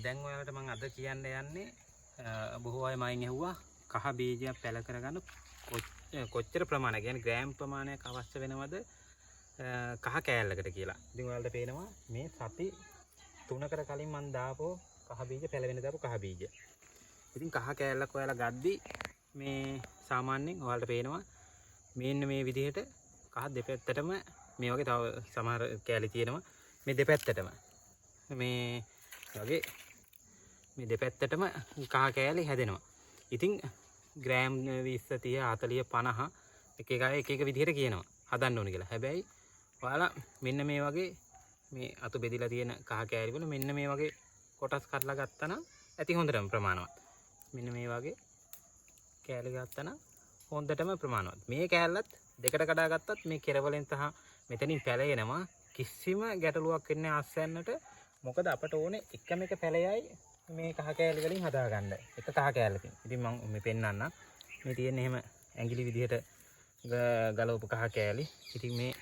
දැන් ඔයාලට මම අද කියන්න යන්නේ බොහෝ අය මගෙන් ඇහුවා කහ බීජයක් පැල කරගන්න කොච්චර ප්‍රමාණයක්, කියන්නේ ග්‍රෑම් ප්‍රමාණයක් අවශ්‍ය වෙනවද කහ කෑල්ලකට කියලා. ඉතින් ඔයාලට පේනවා මේ සති 3කට කලින් මම දාපු කහ බීජ පැලවෙන දාපු කහ බීජ. ඉතින් කහ කෑල්ලක් ඔයාලා ගද්දි මේ සාමාන්‍යයෙන් ඔයාලට පේනවා මෙන්න මේ විදිහට කහ දෙපැත්තටම මේ වගේ තව සමහර කෑලි තියෙනවා මේ දෙපැත්තටම මේ වගේ මේ දෙපැත්තටම කහ කෑලි හැදෙනවා. ඉතින් ග්‍රෑම් 20 30 40 50 එක එක අය එක එක විදිහට කියනවා හදන්න ඕන කියලා. හැබැයි ඔයාලා මෙන්න මේ වගේ මේ අතු බෙදිලා තියෙන කහ කෑලි වල මෙන්න මේ වගේ කොටස් කඩලා ගත්තා නම් ඇති හොඳටම ප්‍රමාණවත්. මෙන්න මේ වගේ කෑලි ගත්තා නම් හොඳටම ප්‍රමාණවත්. මේ කෑල්ලත් දෙකට කඩා ගත්තත් මේ කෙරවලෙන් සහ මෙතනින් පැලෙනවා. කිසිම ගැටලුවක් වෙන්නේ නැහැ ආස්යන්නට. මොකද අපට ඕනේ එකම එක පැලයයි මේ කහ කෑලි වලින් හදාගන්න. එක කහ කෑල්ලකින්. ඉතින් මම මේ පෙන්නන්නම්. මේ තියෙන්නේ එහෙම ඇඟිලි විදිහට ගලවපු කහ කෑලි. ඉතින් මේ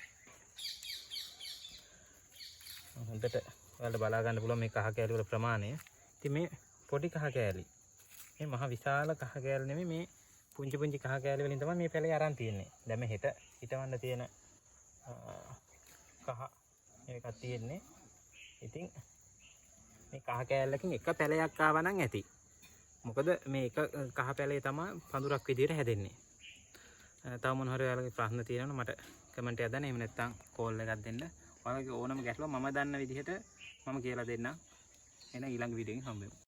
හොඳට ඔයාලට බලා ගන්න පුළුවන් මේ කහ කෑලි වල ප්‍රමාණය. ඉතින් මේ පොඩි කහ කෑලි. මේ මහ විශාල කහ කෑලි නෙමෙයි, මේ පුංචි පුංචි කහ කෑලි වලින් තමයි මේ පැලේ අරන් තියෙන්නේ. දැන් මේ හෙට හිටවන්න තියෙන කහ එකක් තියෙන්නේ. ඉතින් මේ කහ කෑල්ලකින් එක පැලයක් ආවා නම් ඇති. මොකද මේ එක කහ පැලේ තමයි පඳුරක් විදියට හැදෙන්නේ. තව මොන හරි ඔයාලගේ ප්‍රශ්න තියෙනවනම් මට කමෙන්ට් එකක් දාන්න. එහෙම නැත්නම් කෝල් එකක් දෙන්න. ඔයාලගේ ඕනම ගැටලුවක් මම දන්න විදිහට මම කියලා දෙන්නම්. එහෙනම් ඊළඟ වීඩියෝ එකෙන් හම්බෙමු.